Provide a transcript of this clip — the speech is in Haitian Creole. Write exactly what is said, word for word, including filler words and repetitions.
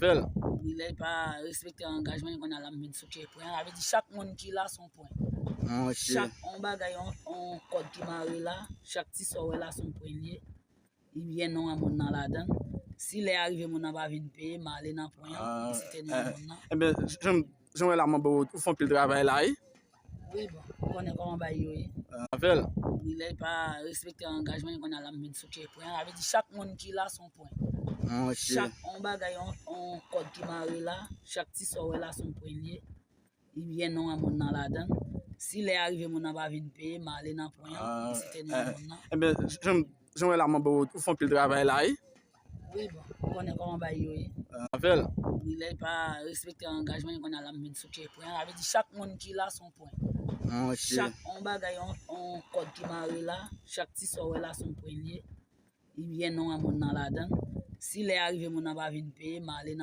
Fè l. Wi, lè l pa respekte angajman, li konn al ap met sou tchèpwen. Sa vle di chak moun ki la se yon pwen. Chak yon bagay, yon, yon kòd ki mare la, chak ti sa w wè la se yon pwen li ye. Li byen non an moun nan ladan. Si lè a rive moun nan pa vin peye, m ale nan pwen an, m site non an moun nan. Ebyen, jan jan w wè la, mwen, ou fè anpil travay la, wi. Wi, bon, ou konnen kòman bagay yo ye. Avè l. Wi, lè l pa respekte angajman, li konn al ap met sou tchèpwen. Sa vle di chak moun ki la se yon pwen. Chak yon bagay, yon, yon kòd ki mare la, chak ti sa w wè la se yon pwen li ye. Li byen non an moun nan ladan. Si lè a rive moun nan pa vin peye, m ale nan pwen an, m site non an moun nan. Ebyen, jan jan w wè la, mwen, ou fè anpil travay la, wi. Wi, bon, ou konnen kòman bagay yo ye. Avè l. Wi, lè l pa respekte angajman, li konn al ap met sou tchèpwen. Sa vle di chak moun ki la se yon pwen. Chak yon bagay, yon, yon kòd ki mare la, chak ti sa w wè la se yon pwen li ye. Li byen non an moun nan ladan. Si lè a rive moun nan pa vin peye, m ale nan